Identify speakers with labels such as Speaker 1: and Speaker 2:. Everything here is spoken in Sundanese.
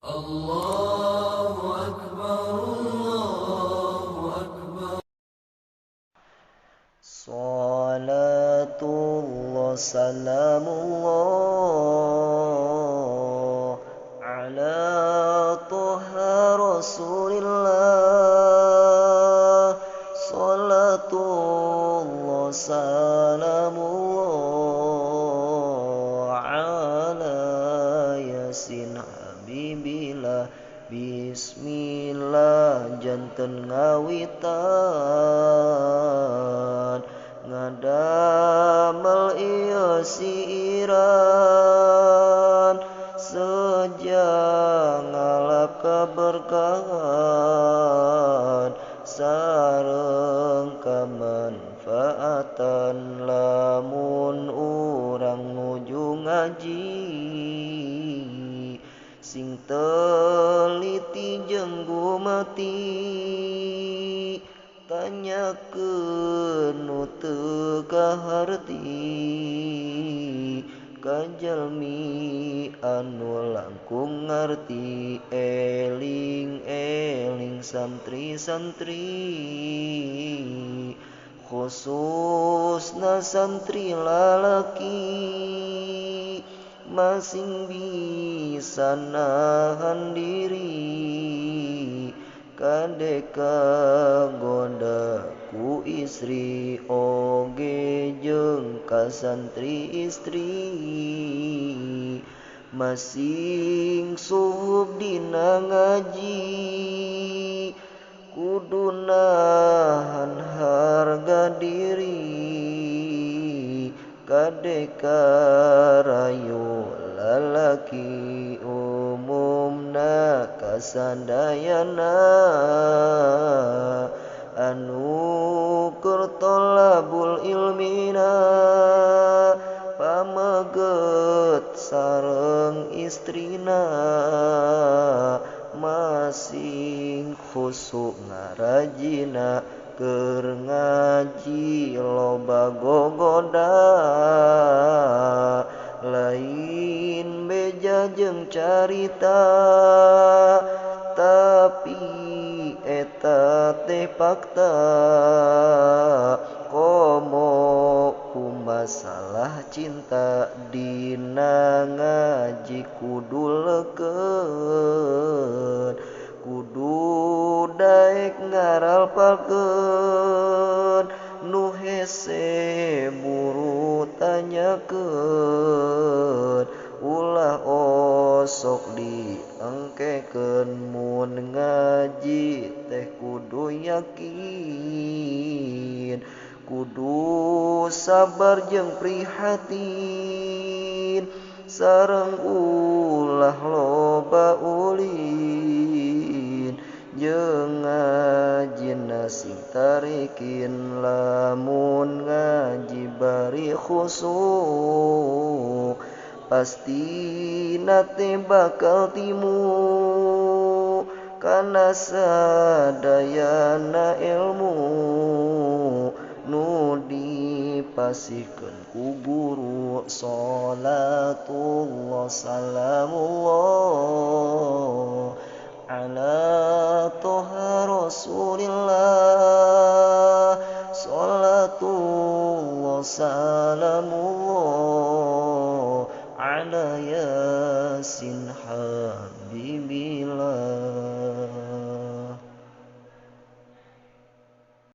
Speaker 1: Allahu akbar, Allahu akbar.
Speaker 2: Salatullah salamullah ala toha rasulillah. Salatullah salamullah ala yasin habibillah. Bismillah janten ngawitan ngadamel ieu siiran seja ngalap keberkahan sareng kemanfaatan lamun urang nuju ngaji sing teliti jeung gumati tanyakeun nu teu kaharti ka jalmi anu langkung ngarti. Eling-eling santri-santri khususna santri lalaki masing bisa nahan diri kade kagoda ku istri oge jeung ka santri istri masing suhub dina ngaji kudu nahan harga diri kade karayu lalaki umumna kasadayana anu keur tolabul ilmina pameget sareng istrina masing khusuk ngarajina keur ngaji loba gogoda lain beja jeung carita tapi eta teh fakta komo ku masalah cinta dina ngaji kudu leukeun kudu daek ngaralpalkeun nu hese buru tanyakeun ulah osok diengkekeun mun ngaji teh kudu yakin kudu sabar jeung prihatin sareng ulah loba ulin jeung ngajina sing tarikin lamun ngaji bari khusuk pastina teh bakal timu kana sadayana ilmu nu dipasihkeun ku guru. Salatullah salamullah ala toha rasulillah. Salatullah salamullah